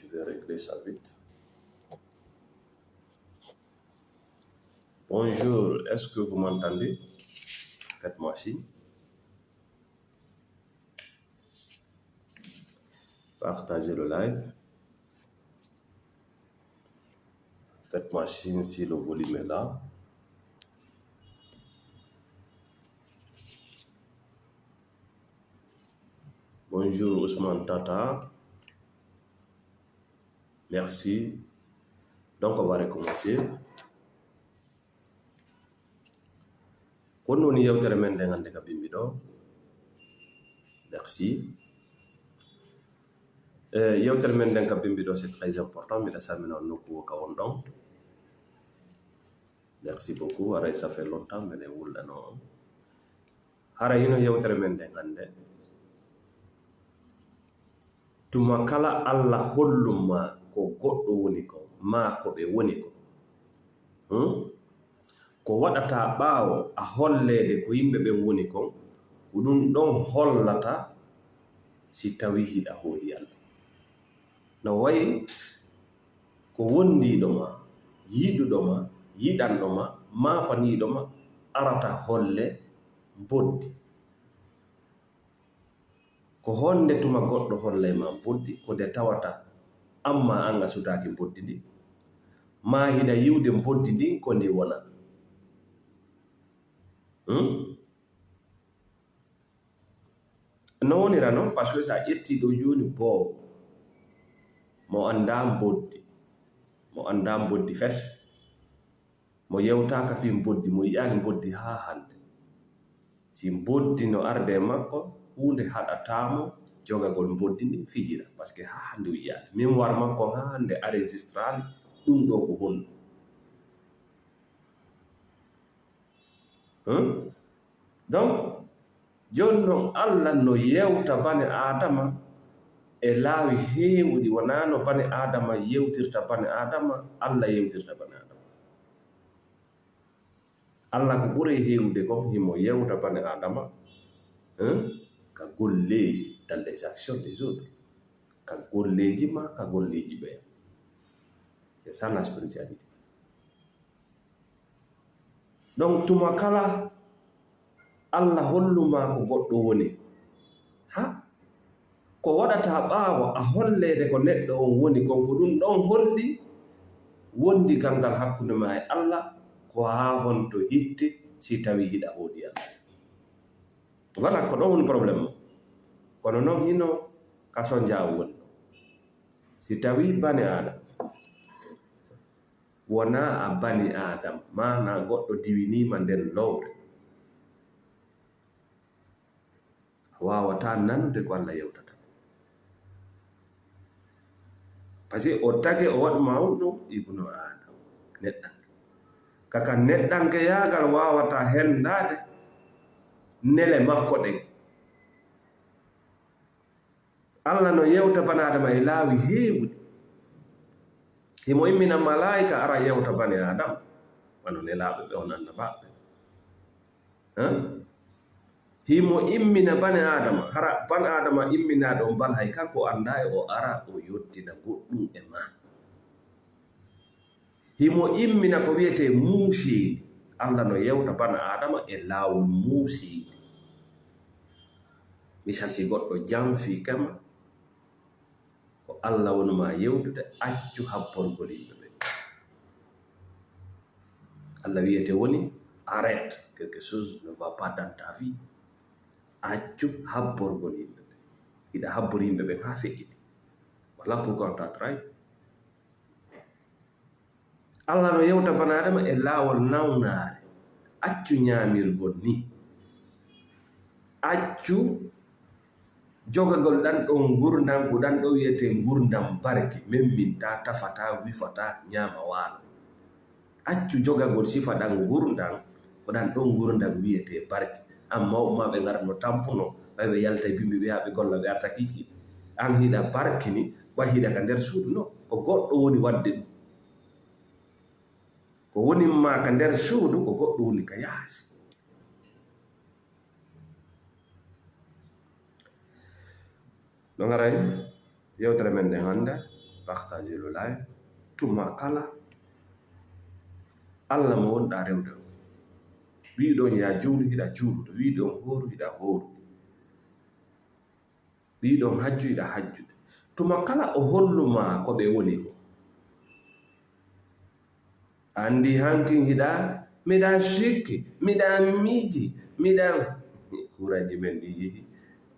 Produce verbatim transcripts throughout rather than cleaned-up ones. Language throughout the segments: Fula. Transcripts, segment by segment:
Je vais régler ça vite. Bonjour, est-ce que vous m'entendez? Faites-moi signe. Partagez le live. Faites-moi signe si le volume est là. Bonjour Ousmane Tata. Merci. Donc on va recommencer. Ko ɗum woni yewtere men nden hannde ka bimbi ɗo. Merci. Eh, yewtere men nden ka bimbi ɗo, c'est très important. Miɗa salmina on nokku o ka on ɗon. Merci beaucoup. Haray, ça fait longtemps mbeɗen wulɗano on. Hara hino yewtere men nden hannde. Tuma kala Alla hollum ma ko goɗɗo woni kon, maa ko ɓe woni kon. Hmm? Ko waɗata ɓaawo a holleede ko yimɓe ɓen woni kon, ko ɗum ɗon hollata si tawii hiɗa hooli Alla. No wayi ko wondiiɗo ma, yiɗuɗo ma, yiɗanɗo ma, maapaniiɗo ma, arata holle mboddi. Ko honde tuma goɗɗo hollay ma mboddi? Ko nde tawata amma an a sutaaki mboddi ndin, maa hiɗa yi'ude mboddi ndin ko ndi wona. Hmm? No wonira non, parce que si a ƴetti ɗo jooni boobo, mo anndaa mboddi, mo anndaa mboddi fes, mo yewtaaka fii mboddi, mo yi'aali mboddi haa hannde. Si mboddi no arde e makko, huunde haɗataa mo jogagol mboddi ndin fijira, parce que haa hannde o yi'aali. Mémoire makko haa hannde a registraali ɗum ɗo ko honɗum. Hmm? Donc, jooni non, Alla no yewta bani Aadama e laawi heewuɗi, wonaa no bani Aadama yewtirta bani Aadama, Alla yewtirta bani Aadama. Alla ko ɓuri heewude kon, himo yewta bani Aadama, hein, ka golleeji, dans les actions des autres. Ka golleeji ma, ka golleeji ɓeya. C'est ça la spiritualité. Donc, tuma kala Alla hollu ma ko goɗɗo woni, ha? Ko waɗata ɓaawo a holleede ko neɗɗo on woni kon, ko ɗum ɗon holli wondigal ngal hakkunde ma e Alla, ko haa honto hitti si tawi hiɗa hoodi Alla. Voilà, ko ɗon woni problème o. Kono non hino ka sonjaawo woni ɗo. Si tawi bani Aadama, wonaa a bani Aadama, maanaa goɗɗo diwiniima nden lowre, a waawataa nanude ko Alla yewtata. Parce que o tagi o waɗu ma on ɗum ibnu Aadama, neɗɗanke. Kaka neɗɗankeyaagal waawataa hendaade nele makko ɗen. Alla no yewta bani Aadama e laawi heewuɗi. Himo immina malaa'ika ara yewta bani Aadama, wano nelaaɓe ɓe on annabaaɓe. Hein? Himo immina bani Aadama, hara bani Aadama imminaaɗo on bal hay kanko anndaa e o ara o yottina goɗɗum e ma. Himo immina ko wiyetee muusiindi. Alla no yewta bani Aadama e laawol muusiindi. Misal, si goɗɗo janfii kama, ko Alla woni ma yewtude, accu habborgol yimɓe ɓe. Alla wiyete woni, arrête, quelque chose ne va pas dans ta vie. Accu habborgol yimɓe ɓe. Hiɗa habbori yimɓe ɓen haa feƴƴiti. Voilà pourquoi on t'a trahi. Alla no yewta bani Aadama e laawol nawnaare. Accu ñaamirgol ni. Accu jogagol ɗan ɗon ngurndan, ko ɗan ɗon wiyetee ngurndan barki. Memmintaa, tafataa, wifataa, ñaama waalo. Accu jogagol sifa ɗan ngurndan, ko ɗan ɗon ngurndan wiyetee barki. An mawɓe maa ɓe ngara no tampuno, ɓay ɓe yalta e bimbi ɓe yaa ɓe golla ɓe arta kiiki. An hiɗa barkini, ɓay hiɗa ka nder suudu no. Ko goɗɗo woni waɗde ɗum. Ko woni ma ka nder suudu, ko goɗɗo woni ka yaasi. No ngaray yewtere men nden hannde. Partager le live. Tuma kala Allah mo wonɗa rewde o, wiɗon ya juulu, hiɗa juuluɗo, wiɗon hooru, hiɗa hooru, wiɗon hajju, hiɗa hajjude. Tuma kala o holluma ko ɓe woni ko. Anndi hankin hiɗa, miɗa sikki, miɗa miiji, miɗa, kuuraji men ɗi yehi.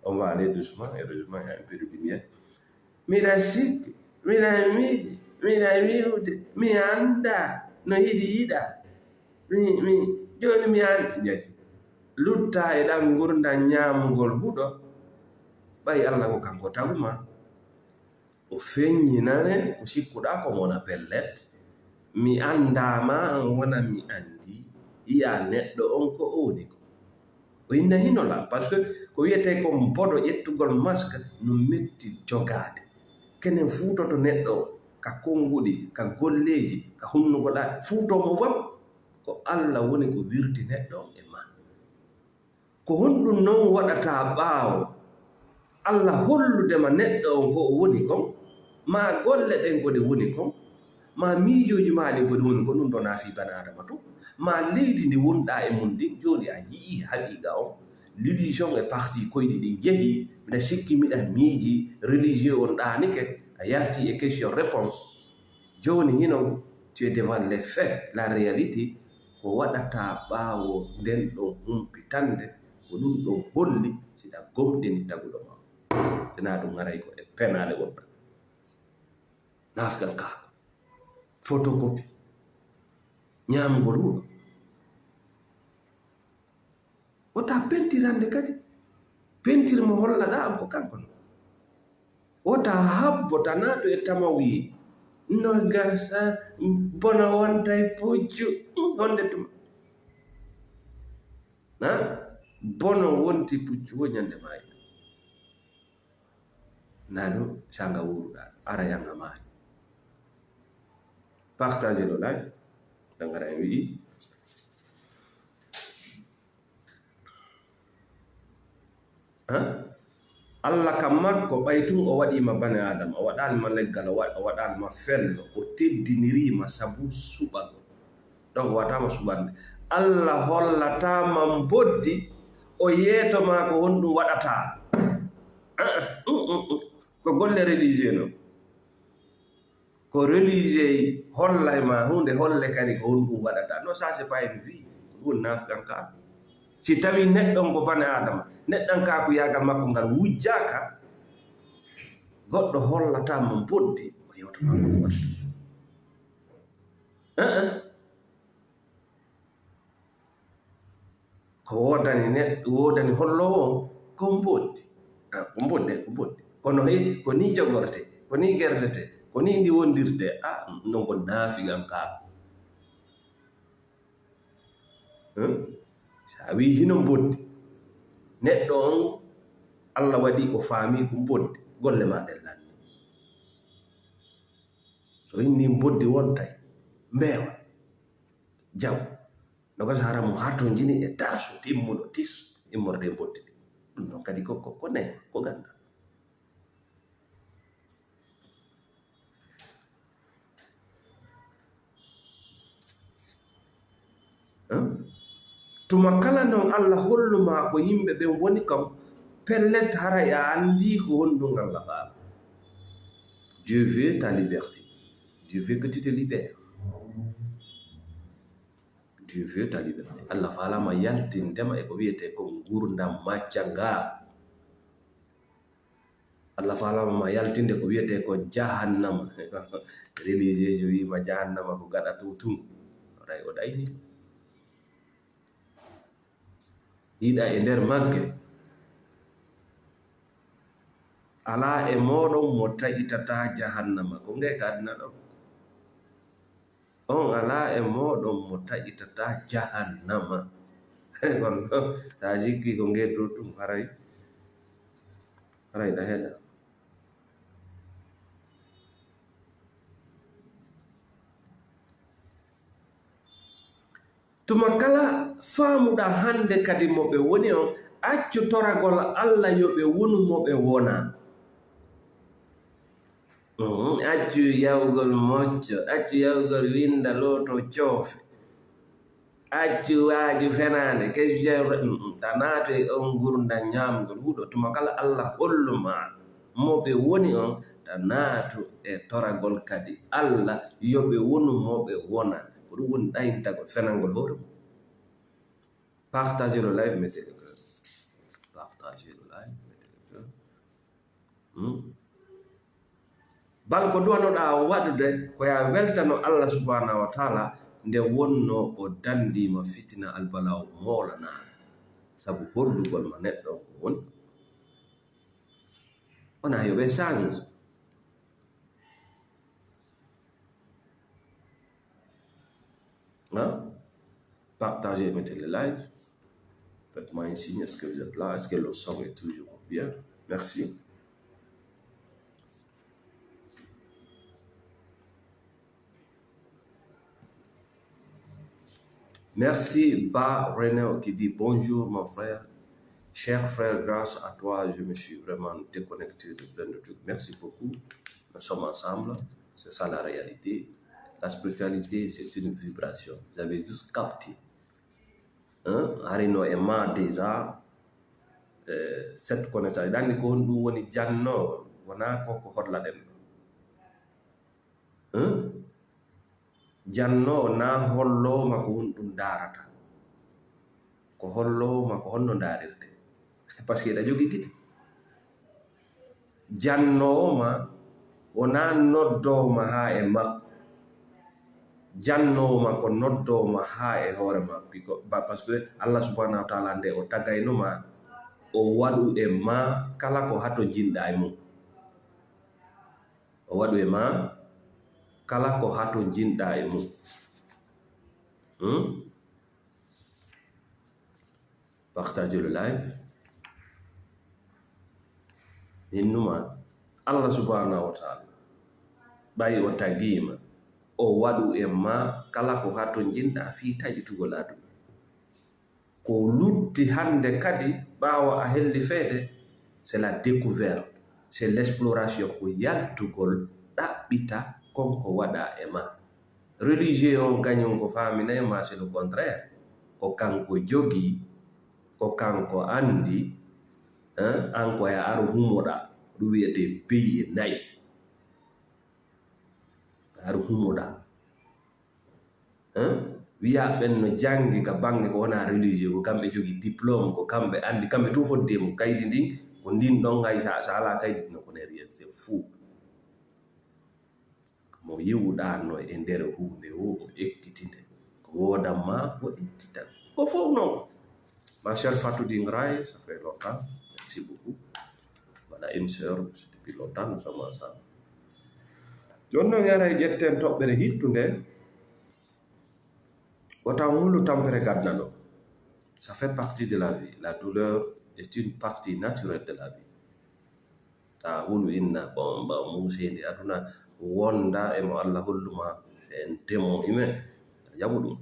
On va aller doucement, heureusement, il y a un peu de lumière. Miɗa sikki, miɗa miiji, miɗa wiwde, mi annda no hiɗi yiɗa. Mi, mi, jooni mi an-, jasi. Lutta e ɗan ngurndan ñaamugol huɗo, ɓay Alla ko kanko taguma. O feññinane ko sikkuɗaa ko wona pellet. Mi anndaa ma, an wona mi anndi, yi'a neɗɗo on ko o woni ko. O inna hino la, parce que ko wiyetee ko mbodo ƴettugol masque no metti jogaade. Kenen fuutoto neɗɗo on, ka konnguɗi, ka golleeji, ka hunnugol aade, fuutoo mo fof. Ko Alla woni ko wirti neɗɗo on e ma. Ko honɗum non waɗata ɓaawo Alla hollude ma neɗɗo on ko o woni kon, maa golle ɗen ko ɗe woni kon, maa miijooji maa ɗin ko ɗi woni kon, ɗum ɗon a fii bani Aadama tun, maa leydi ndi wonɗaa e mun ndin, jooni a yi'ii haqiiqa on, religion e parti koyɗi ɗin njehii, miɗa sikki miɗa miiji religieux on ɗaanike, a yaltii e question réponse. Jooni hino, tu es devant les faits, la réalité, ko waɗata ɓaawo nden ɗon humpitande, ko ɗum ɗon holli siɗa gomɗini taguɗo ma. Sinaa ɗum haray ko e penaale wonɗa. Nafgal ka. Photocopie. Ñaamugol huɗo. Wota pentirande kadi. Pentir mo hollaɗa an ko kanko non. Wota habbo ta naatu e tamawi. No gasa bono wonta e puccu. Honde tuma? Ha? Bono wonti puccu wo ñande maayi. Na ɗum sanga wuruɗa, ara yanga maayi. Partager le live. Dangara en wi'i. Ha? Alla kam makko, ɓay tun o waɗii ma bani Aadama, o waɗaali ma leggal, o wa-, o waɗaali ma fello, o teddinirii ma sabu suɓagol. Donc, wataama suɓande. Alla hollataa ma mboddi, o yeeto ma ko honɗum waɗataa. Ah, ah, mm, mm, mm. Ko golle religieux non. Ko religieux hollay ma huunde, holle kadi ko honɗum waɗata. Non, ça, c'est pas une vie. Ko ɗum nafganka. Si tawi neɗɗo on ko bani Aadama, neɗɗankaaku yaagal makko ngal wujjaaka, goɗɗo hollata mo mboddi, o yewta ma ko waɗata. Eh, eh. Ko woodani neɗɗo, woodani holloowo on, ko mboddi. Ah, ko mboddi, ko mboddi. Kono hey, ko nii jogortee, ko nii gerletee, ko nii ndi wondirtee. Ah, non ko naafiqan ka. Hmm? So a wii hino mboddi, neɗɗo on, Alla waɗi o faami ko mboddi, golle maa ɗen lanni. So inni mboddi wontay, mbeewa, jaw. No gasa hara mo hartonjini e darsu timmuɗo tis immorde e mbotti ɗi. Ɗum ɗon kadi ko, ko, ko neen, ko ganndal. Hein? Tuma kala non Alla hollu ma ko yimɓe ɓen woni kam, pellet haray a anndi ko honɗum Alla faala. Dieu veut ta liberté. Dieu veut que tu te libères. Dieu veut ta liberté. Alla faalaama yaltinde ma e ko wiyetee ko ngurndan macca ngaa. Alla faalaama ma yaltinde ko wiyetee ko jahannama. Religieux jo wiima jahannama ko gaɗa to tun. O ɗay-, o ɗayni. Yiɗa e nder magge. Alaa e mooɗon mo taƴitataa jahannama. Ko ngee ka aduna ɗon. On alaa e mooɗon mo taƴitataa jahannama. Kono, so a sikki ko ngee to ɗum, haray, haray ɗa heɗa. Tuma kala faamuɗaa hannde kadi mo ɓe woni on, accu toragol Alla yo ɓe wonu mo ɓe wonaa. Mhm. Accu yahugol mocco, accu yahugol winda looto coofe. Accu waaju fenaande, ke ta naatu e on ngurndan ñaamgol huɗo. Tuma kala Allah hollu ma mo ɓe woni on, ta naatu e toragol kadi Allah yo ɓe wonu mo ɓe wona. Ko ɗum woni ɗayintagol fenangol hoore mum. Partagez le live, mettez le cœur. Partagez le live, mettez le cœur. Hmm? Bal ko duwanoɗaa waɗude ko ya weltano Allah subhanahu wa taala nde wonno o dandiima fitina albalaw moolana. Sabu hollugol ma neɗɗo ko woni. Wona yo ɓe change. Hein? Partagez, mettez le live. Faites-moi un signe, est-ce que vous êtes là? Est-ce que le son est toujours bien? Merci. Merci, Ba René, qui dit bonjour, mon frère. Cher frère, grâce à toi, je me suis vraiment déconnecté de plein de trucs. Merci beaucoup. Nous sommes ensemble. C'est ça la réalité. La spiritualité, c'est une vibration. Vous avez juste capté. Hein? Harino e ma déjà, euh, cette connaissance. Ɗanni ko honɗum woni janno, wona ko ko hollaɗen. Hein? Jannoowo na hollooma ko honɗum ndaarata. Ko hollooma ko honno ndaarirte. Parce que eɗa jogii gite. Jannoowo ma wonaa noddoowo ma haa e makko. Jannoowo ma ko noddoowo ma haa e hoore ma. Piko-, ba-, parce que Allah subhanahu wa taala nde o tagayno ma, o waɗu e ma kala ko hato jinɗa e mum. O waɗu e ma kala ko hato jinɗa e mum. Hmm? Partagez le live. Innuma Allah subhanahu wa taala, ɓay o tagiima, o waɗu e ma kala ko hato jinɗa fii taƴitugol aduna. Ko lutti hannde kadi, ɓaawo a helli feede, c'est la découverte, c'est l'exploration, ko yaltugol, ɗaɓɓita kon ko waɗa e ma. Religieux on kañum ko faaminay ma, c'est le contraire. Ko kanko jogii, ko kanko anndi, hein, an ko ya aru humoɗa, ɗum wiyetee pays e nayi. Aru humoɗa. Hein? Wiya ɓen no janngi ka bannge ko wona religieux, ko kamɓe jogii diplôme, ko kamɓe anndi, kamɓe tun fodde mum. Kaydi ndin, ko ndin ɗon, hay sa, sa alaa kaydi, no ko ne rien, c'est fou. Mo yiwuɗaa no e nder huunde wo, o ekkitinde. Ko woodan ma, o ekkitan. Ko fof non. Ma chère Fatou Dingray, ça fait longtemps. Merci beaucoup. Voilà une sœur, depuis longtemps, nous sommes ensemble. Jooni non, yaray ƴetten toɓɓere hittunde. O taw hulu tampere gadna ɗo. Ça fait partie de la vie. La douleur est une partie naturelle de la vie. Ta hulu inna, bon, ba muuseende aduna wonda e mo Allah holluma, en temo humain, jaɓu ɗum.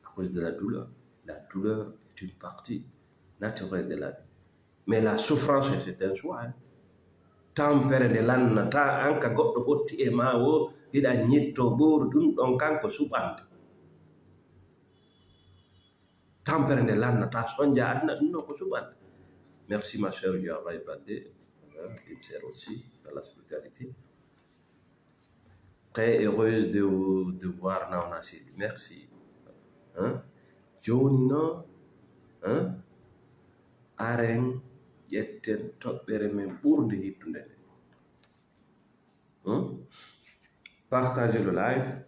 À cause de la douleur. La douleur est une partie naturelle de la vie. Mais la souffrance, c'est un choix, hein. Tampere nde lannata an ka goɗɗo fotti e ma wo, hiɗa ñitto ɓooru ɗum ɗon kanko suɓande. Tampere nde lannata sonja aduna ɗum ɗon ko suɓande. Merci ma sœur Joy Balde, hein, une sœur aussi dans la spiritualité. Très heureuse de vous, de voir Nawna Seydi. Merci. Hein? Jooni non, hein? Aren ƴetten toɓɓere men ɓurnde hittunde nde. Hmm? Partagez le live.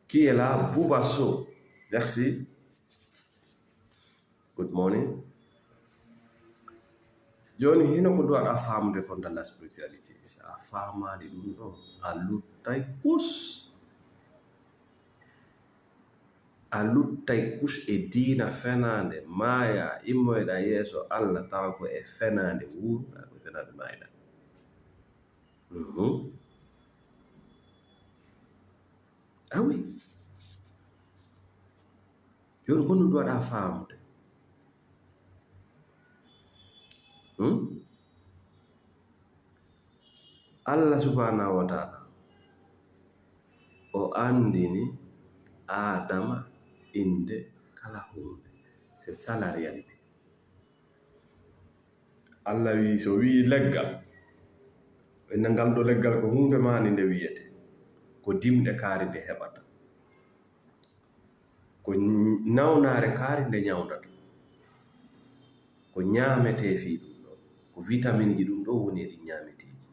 Qui est là? Bouba Sow. Merci. Good morning. Jooni hino ko duwaɗa faamude kon dans la spiritualité. Si a faamaali ɗum ɗo, a luttay kus. A luttay kus e diina fenaande, maaya, immoyɗa yeeso Allah, tawa ko e fenaande wuuruɗa, ko e fenaande maayɗa. Mhm. Ah oui. Jooni ko ɗum waɗa faamude. Hmm? Allah subhanahu wa ta'ala o anndini Aadama innde kala huunde. C'est ça la réalité. Allah wii, so wii leggal, inna ngal ɗo leggal ko huunde maani nde wiyete, ko dimɗe kaari nde heɓata. Ko nawnaare kaari nde ñawndata. Ko ñaametee fii ɗum ɗo. Ko vitaminji ɗum ɗo woni e ɗin ñaameteeji.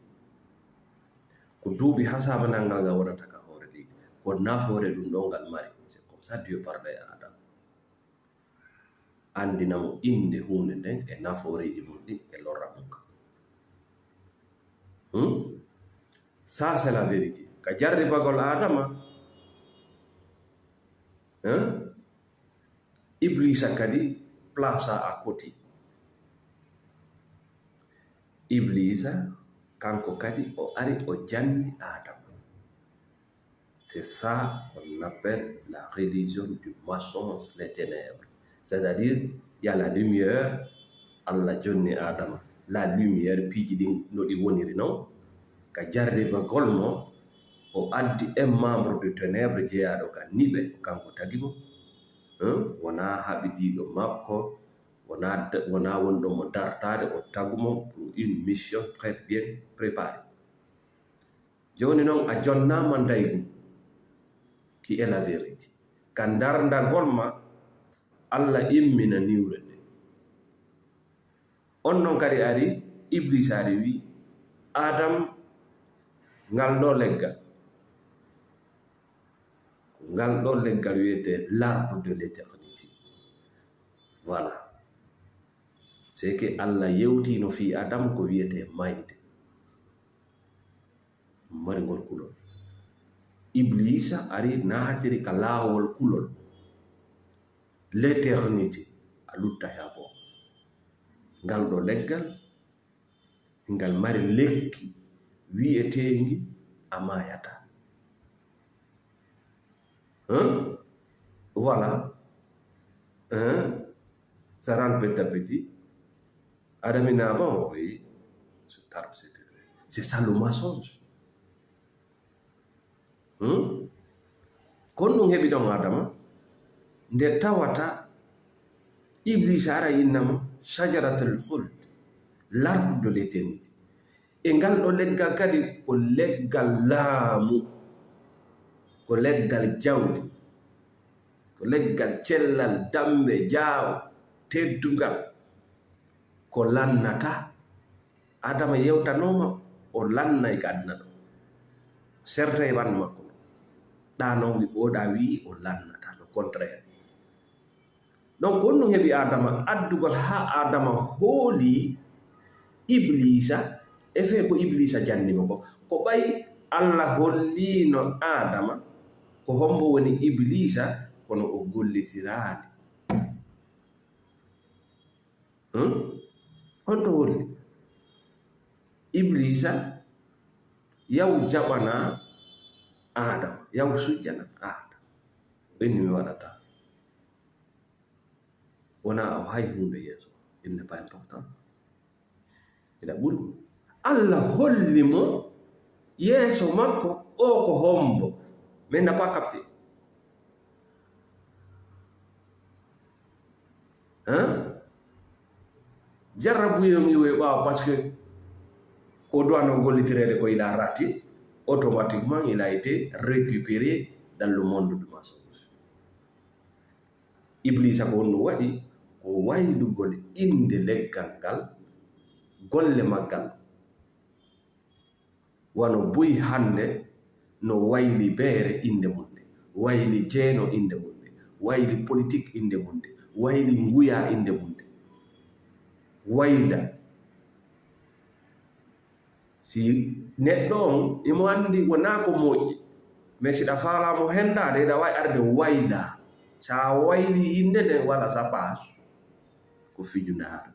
Ko duuɓi hasaabanal ngal ngal wonata ka hoore leydi. Ko nafoore ɗum ɗo ngal mari. C'est comme ça Dieu parle à Adam. Anndina mo innde huunde nden e nafooreeji mum ɗin e lorra mum kan. Hmm? Ça, c'est la vérité. Ka jarribagol Aadama, hein? Ibliisa kadi place à côté. Ibliisa kanko kadi o ari o janni Aadama. C'est ça qu'on appelle la religion du mensonge, les ténèbres. C'est-à-dire, il y a la lumière, Allah jonni Aadama, la lumière, piiji ɗin no ɗi woniri non. Ka jarribagol mo, o addi un membre de ténèbres jeyaaɗo ka niɓe, kanko tagi mo. Hein? Wonaa haɓidiiɗo makko, wonaa d-, wonaa wonɗo mo dartaade, o tagu mo pour une mission très bien préparée. Jooni non a jonnaama ndaygu, qui est la vérité. Ka ndarndagol ma, Allah immina niwre nde. On non kadi ari, Ibliisa ari wi, Adam, ngal ɗo leggal, ngal ɗo leggal wiyete l'arbre de l'éternité. Voilà. C'est que Allah yewtiino fii Adam ko wiyete mayde. Marigol kulol. Ibliisa ari naatiri ka laawol kulol. L'éternité, a lutta he a boo. Ngal ɗo leggal, ngal mari lekki wi'eteengi a maayataa. Hein? Voilà. Hein? Ça rentre petit à petit. Adamina, bon, oui. C'est ça le mensonge. Hmm? Kon ɗum heɓi ɗon Adama, nde tawata Ibliisa ara innama shajaratul khuld, l'arbre de l'éternité. E ngal ɗo leggal kadi ko leggal laamu, ko leggal jawdi, ko leggal cellal, dambe, jaawo, teddungal, ko lannata. Adama yewtanooma, o lannay ka aduna ɗo. Serta e ɓanndu makko. Ɗa non wi-, o ɗa wi'i o lannata, le contraire. Donc, on ɗum heɓi Adama addugol haa Adama hooli Ibliisa, e fee ko Ibliisa janni mo ko. Ko ɓay Allah holliino Adama ko hombo woni Ibliisa, kono o gollitiraali. Hmm? Honto holli? Ibliisa, yaw jaɓana Aadama, yaw sujjana Aadama. Ɓenni mi waɗata. Wona o hay huunde yeeso. Il n'est pas important. Ina ɓuri mo. Allah holli mo yeeso makko, o ko hombo. Mais n'a pas capté. Hein? Jarrabuye on iwoye ɓaawo, parce que ko duwano gollitireede ko il a raté, automatiquement il a été récupéré dans le monde du mensonge. Ibliisa ko honɗum waɗi? Ko waylugol innde leggal ngal, golle maggal. Wano buy hannde no wayli beere innde mum nde, wayli jeeno innde mum nde, wayli politik innde mum nde, wayli nguya innde mum nde. Wayla. Si neɗɗo on, imo anndi wonaa ko moƴƴi, mais si ɗa faalaa mo henndaade, ɗa waawi arde wayla. Sa wayli innde nden, wala sa paas, ko fijundaar.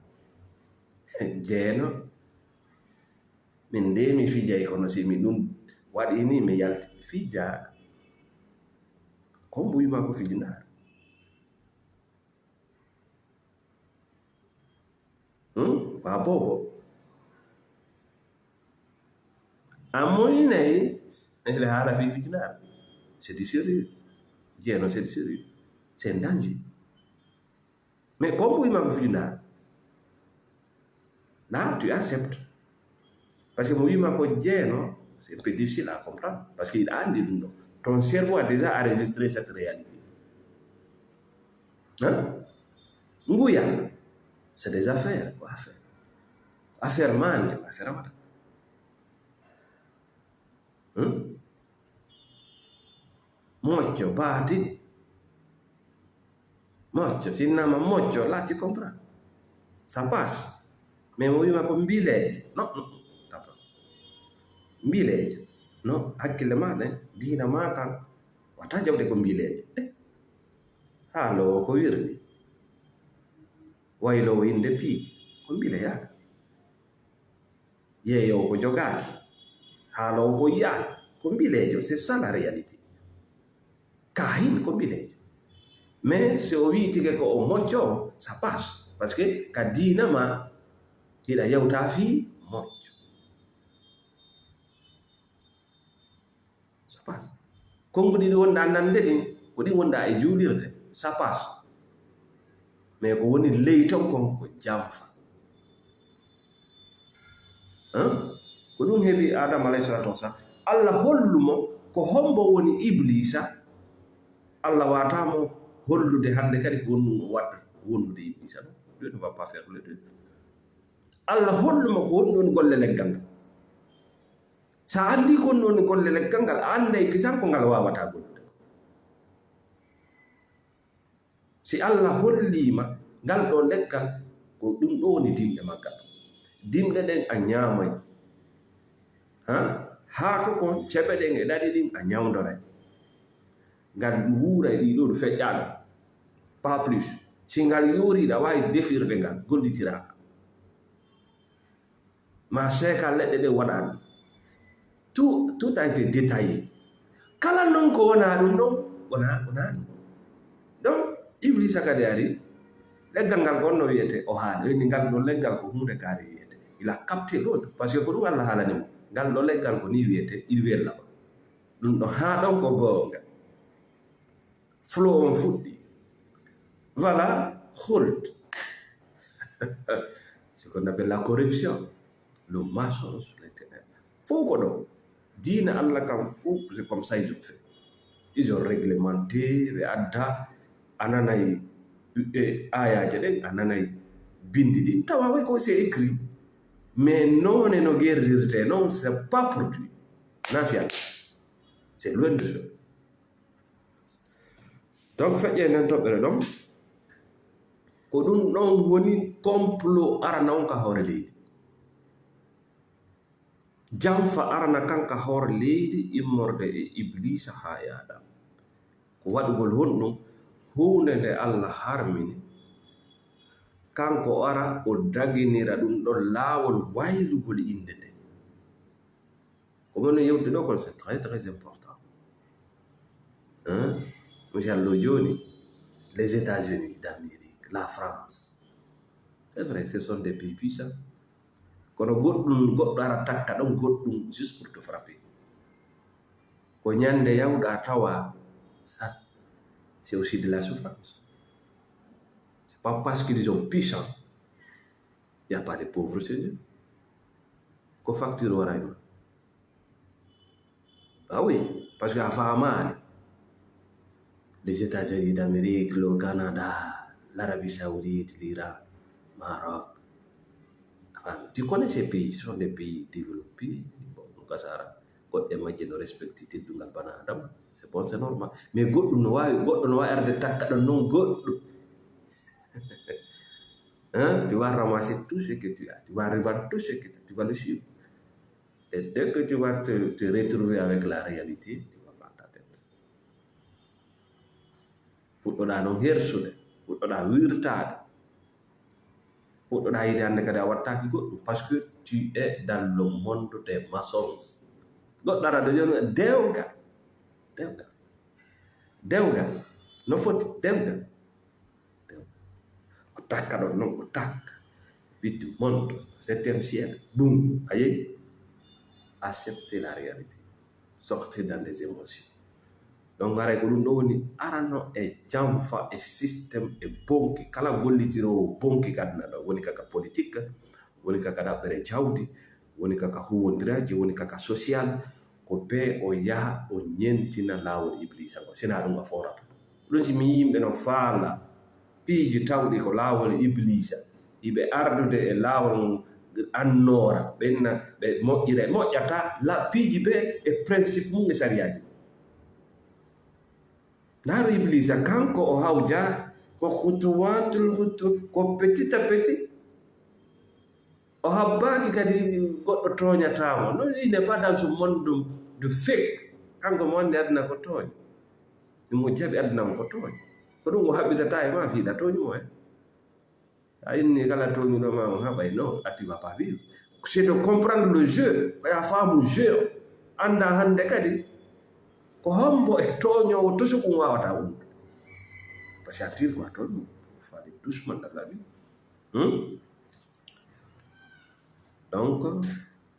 Jeeno. Min de mi fijay, kono si mi ɗum waɗi ni, mi yalti, mi fijaaka. Ko mbuy ma ko fijundaar. Hmm? Wa bobo. Amoy nayi, ele hala fi fijnar. C'est du sérieux. Jeno, c'est du sérieux. C'est un danger. Mais comme vous m'avez fijnar, là, tu acceptes. Parce que moi, ma ko jeno, c'est un peu difficile à comprendre. Parce qu'il a dit, non. Ton cerveau a déjà enregistré cette réalité. Hein? Nguya, c'est des affaires, quoi, affaire. Affaire man, affaire amata. Hmm? Moƴƴo, baatini. Moƴƴo, si innama moƴƴo, là, tu comprends. Ça passe. Mais mo wima ko mbileejo. Non, non, non, t'as pas. Mbileejo. Non, hakkille ma ɗen, diina ma kan. Wata jawde ko mbileejo. Eh. Haalowo ko wirni. Waylowo innde piiji. Ko mbileyaaka. Yeeyowo ko jogaaki. Haalowo ko yiyaaki. Ko mbileejo, c'est ça la réalité. Kaahin ko mbileejo. Mais si o wiytike ko o moƴƴo, ça passe. Parce que ka diina ma, hiɗa yewta fii moƴƴo. Ça passe. Konnguɗi ɗi wonɗa nande ɗin, ko ɗin wonɗa e juulirde. Ça passe. Mais ko woni ley ton kon ko janfa. Hein? Ko ɗum heɓi Adama alayhi salatu wassalam. Allah hollu mo ko hombo woni Iblisa. Allah wata mo hollude hande kadi ko honɗum o watta wondude Iblisa. Non, Dieu ne va pas faire les deux. Allah hollu mo ko honɗum woni golle leggal ngal. Sa andi ko honɗum woni golle leggal ngal, a anday kisan ko ngal wawata gollude ko. Si Allah holliima ngal ɗo leggal, ko ɗum ɗo woni dimɗe maggal. Dimɗe ɗen a ñaamay. Ha? Haako kon, ceɓe ɗen e ɗaɗi ɗin a ñawdoray. Ngal wuuray ɗi ɗo feƴƴa ɗum. Pas plus. Si ngal yoori, ɗa waawi defirde ngal, gollitira ngal. Ma seeka leɗɗe ɗe wona ɗum. Tout, tout a été détaillé. Kala non ko wona ɗum ɗon, wona, wona ɗum. Donc, Iblisa kadi ari, leggal ngal ko honno wiyete, o haali, o inni ngal ɗo leggal ko huunde kaari wiyete. Il a capté l'autre, parce que ko ɗum Allah haalani mo. Ngal ɗo leggal ko ni wiyete, il vient là-bas. Ɗum ɗo haa ɗon ko goonga. Flow on fuɗɗi. Voilà, hold. Ce qu'on appelle la corruption, le mensonge, les ténèbres. Fof ko ɗo. Diina Allah kam fof, c'est comme ça ils ont fait. Ils ont réglementé, ɓe adda, a nanay, e, ayaaje ɗen, a nanay bindi ɗin. Tawa way ko c'est écrit. Mais non, no gerdirte non, c'est pas produit. Na fiyat. C'est loin de ça. Donc, feƴƴe nden toɓɓere ɗon, ko ɗum ɗon woni complot arana on ka hoore leydi. Janfa arana kan ka hoore leydi immorde e Iblisa haa e Adam. Ko waɗugol honɗum? Huunde nde Allah harmini, kanko o ara o daginira ɗum ɗon laawol waylugol innde nden. Ko woni yewtude ɗo kon, c'est très, très important. Hein? Misal ɗo jooni, les États-Unis d'Amérique, la France. C'est vrai, ce sont des pays puissants. Kono goɗɗum, goɗɗo ara takka ɗon goɗɗum juste pour te frapper. Ko ñande yawɗa tawa, ça, c'est aussi de la souffrance. C'est pas parce qu'ils sont puissants, il y a pas de pauvres chez eux. Ko facture waray ma. Ah oui, parce que a faamaali. Les États-Unis d'Amérique, le Canada, l'Arabie Saoudite, l'Iran, Maroc. A faami. Tu connais ces pays, ce sont des pays développés. Bon, ɗum ka sara. Goɗɗe majje no respecti teddungal bana Adama. C'est bon, c'est normal. Mais goɗɗum no waawi, goɗɗo no waawi arde takka ɗon non goɗɗo. Hein? Tu vas ramasser tout ce que tu as. Tu vas revendre tout ce que tu as. Tu vas le suivre. Et dès que tu vas te, te retrouver avec la réalité, tu vas prendre ta tête. Fuɗɗoɗa non hersude, fuɗɗoɗa wirtaade, fuɗɗoɗa yiide hannde kadi a wattaaki goɗɗum, parce que tu es dans le monde des mensonges. Goɗɗo ara ɗo jooni, dewgal, dewgal, dewgal, no foti, dewgal. O takka ɗon non, o takka. Huitième monde, septième ciel, boum, a yehi. Accepter la réalité. Sortir dans des émotions. Donc, haray ko ɗum ɗo woni arano e janfa e système e bonki. Kala gollitiroowo bonki ka aduna ɗo, woni kaka politique, woni kaka ɗaɓɓere jawdi, woni kaka huwwondiraaji, woni kaka social, ko bee o yaha o ñentina laawol Ibliisa ngol. Sinaa ɗum a foorata. Ɗum si mi yimɓe no faala piiji tawɗi ko laawol Ibliisa, iɓe ardude e laawol ngol annoora, ɓenna ɓe moƴƴira e moƴƴata la piiji ɓe e principe mum e sariyaaji. Ndaaru Ibliisa, kanko o hawja ko khutuwatul khutu-, ko petit à petit. O habbaaki kadi goɗɗo tooñataa mo. Non, il n'est pas dans ce monde de, de fake. Kanko mo anndi aduna ko tooñ. Mo jaɓi aduna mo ko tooñ. Ko ɗum o haɓɓidata e ma fiiɗa tooñ mo en. A inni kala tooñuɗo ma on haɓay, non, a tu vas pas vivre. C'est de comprendre le jeu. Ko ya faamu jeu. Annda hannde kadi ko hombo e tooñoowo tosukum wawata umde. Parce que a tiri ko a tooño. Faut aller doucement dans la vie. Hmm? Donc,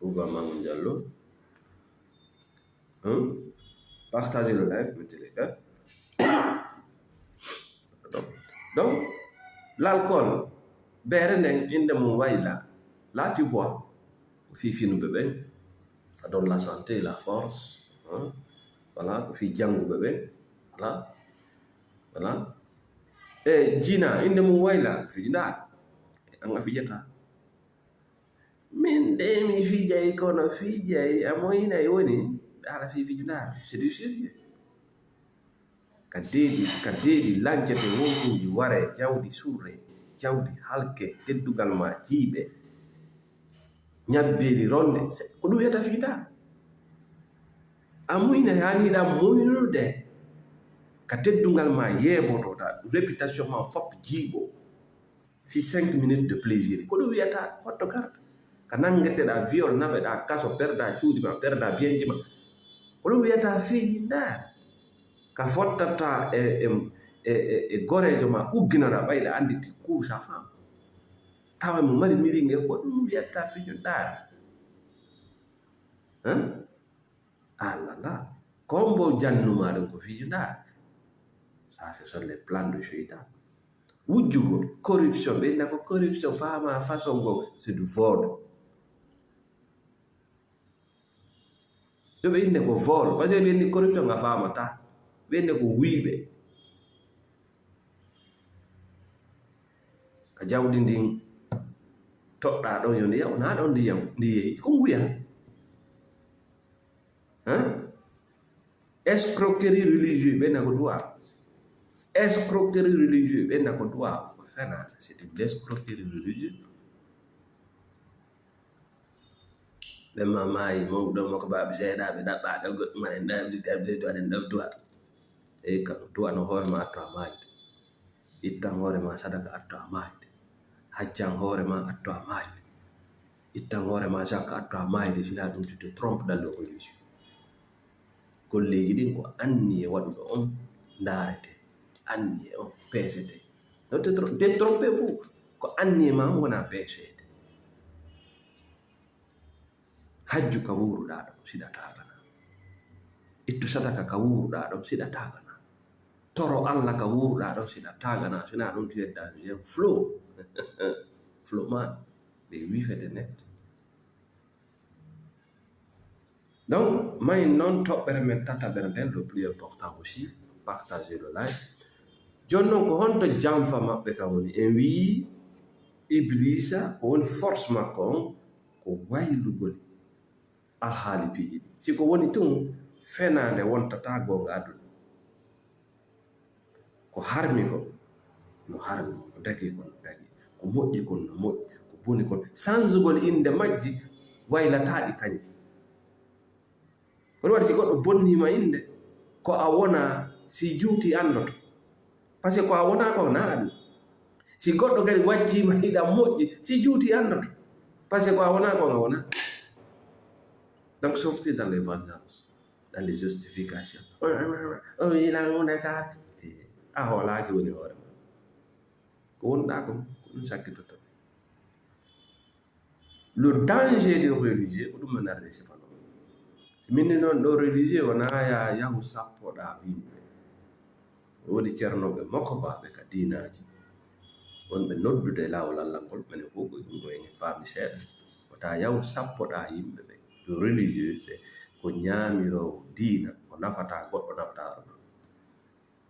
Bouba Mamoun Diallo, hein? Partagez le live, mettez les cœurs. Pardon. Donc, l'alcool, beere nden, innde mum wayla, laati bois, ko fii finuɓe ɓen, ça donne la santé, la force, hein? Voilà, ko fii jannguɓe ɓen, voilà, voilà. E jina, innde mum wayla, fijindaar, an a fijata. Min de mi fijay, kono fijay a moyinay woni, haala fii fijindaar, c'est du sérieux. Ka deedi, ka deedi lancete wonkuuji ware, jawdi surre, jawdi halke, teddungal ma jiiɓe, ñabbeeli ronde, se-, ko ɗum wiyata fijindaar. A moyinay, haani hiɗa moynude, ka teddungal ma yeebotoɗa, réputation ma fop jiiɓo. Fii cinq minutes de plaisir. Ko ɗum wiyata hotto garda. Ka nanngeteɗa viol, naɓeɗa kaso, perda cuuɗi ma, perda biyenji ma. Ko ɗum wiyata fii ndaar. Ka fottata e, e, e, e, e goreejo ma, ugginoɗa ɓayɗa anndi ti cour sa femme. Tawa mo mari miringe, ko ɗum wiyata fii ndaar. Hein? Ah là là. Kombo jannuma ɗum ko fii ndaar. Ça, ce sont les plans de Shaitan. Wujjugol, corruption, ɓe inna ko corruption, faama façon go, c'est du vol. Yo ɓe inne ko vol, parce que ɓe inni corruption nga faamata. Ɓe inne ko wuyɓe. Ka jawdi ndin toɗɗa ɗon yo ndi yaw, na ɗon ndi yaw, ndi yehi, ko nguya. Hein? Escroquerie religieuse, ɓe na ko du'a. Escroquerie religieuse, ɓe na ko du'a. Ko fena, c'est de l'escroquerie religieuse. Ɓe ma maayi, mawɗo mo ko baaɓe seeɗa, ɓe ɗaɓɓa, ɗo goɗɗum aɗen ɗaɓɓi, ɗaɓɓi, ɗaɓɓi, aɗen ɗaɓɓi du'a. Eyi, kam, du'a no hoore ma atto a maayde. Ittan hoore ma sadaka atto a maayde. Haccan hoore ma atto a maayde. Ittan hoore ma zakka atto a maayde. Sina ɗum tu te trompes dans le religion. Golleeji ɗin ko anniye waɗuɗo on ndaarete. Anniye on peesete. No te tro-, détromper fuu. Ko anniye ma on wona peeseede. Hajju ka wuuruɗaa ɗon, siɗa taagana. Ittu sadaka ka wuuruɗaa ɗon, siɗa taagana. Toro Alla ka wuuruɗaa ɗon, siɗa taagana. Sina ɗum tu es dans un flow. Flow man, ɓe wifete net. Donc, may noon toɓɓere men tataɓere nden, le plus important aussi, partager le live. Jooni noon, ko honto janfa maɓɓe kan woni? En wi'i Ibliisa, ko woni force makko on, ko waylugol alhaali piiji ɗin. Si ko woni tun, fenaande wontata goonga aduna. Ko harmi kon no harmi, ko dagi kon no dagi, ko moƴƴi kon no moƴƴi, ko boni kon. Sanzugol innde majji waylataa ɗi kanji. Ko ɗum waɗi si goɗɗo bonniima innde, ko a wonaa, si juuti anndoto. Parce que ko a wonaa ko na ɗum. Si goɗɗo kadi wajjiima hiɗa moƴƴi, si juuti anndoto. Parce que ko a wonaa ko a wonaa. Donc, sortez dans les vengeances, dans les justifications. O, o, o, o, o, ila hunde ka. Eh, a hoolaaki woni hoore ma. Ko wonɗaa kon, ko ɗum sakkitoto. Le danger des religieux, ko ɗum no narri sifano. Min ni noon ɗo religieux wonaa ya yahu sappoɗa yimɓe. Woodi ceernooɓe mokobaaɓe ka diinaaji. Wonɓe noddude e laawol Allah ngol, menen fof ko ɗum ɗo en faami seeɗa. Wota yahu sappoɗa yimɓe ɓe. Yo religieux, c'est ko ñaamiroowo diina, o nafataa goɗɗo, nafataa hoore makko.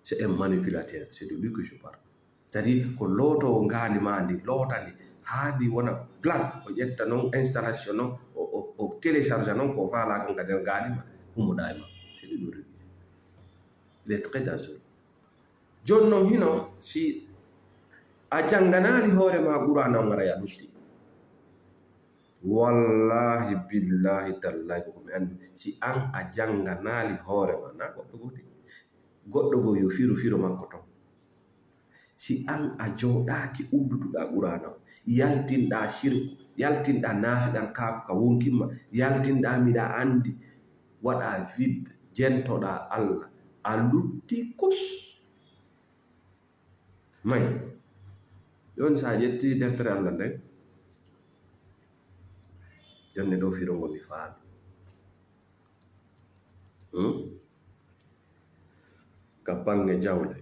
C'est un manipulateur, c'est de lui que je parle. C'est-à-dire ko lootoowo ngaandi maa ndi, loota ndi, haa ndi wona blanc, o ƴetta noon installation noon, o, o, o télécharge noon ko o faalaa kon ka nder ngaandi maa, hummoɗaa e makko. C'est de lui. Il est très dangereux. Jooni noon hino, si a jannganaali hoore maa Qur'aana on, aray a lutti. Wallaahi, billaahi, tallaahi, ko ko mi anndi. Si an a jannganaali hoore maa, na goɗɗo goo de. Goɗɗo goo yo firu firo makko ton. Si an a jooɗaaki uddutuɗaa Qur'aana on, yaltinɗaa sirku, yaltinɗaa naafiqankaaku ka wonkimma, yaltinɗaa miɗa anndi, waɗaa vide, jentoɗaa Allah, a lutti kus. May, jooni so a ƴetti deftere Allah nden, jonne ɗo firo ngo mi faami. Hmm? Ka bannge jawle,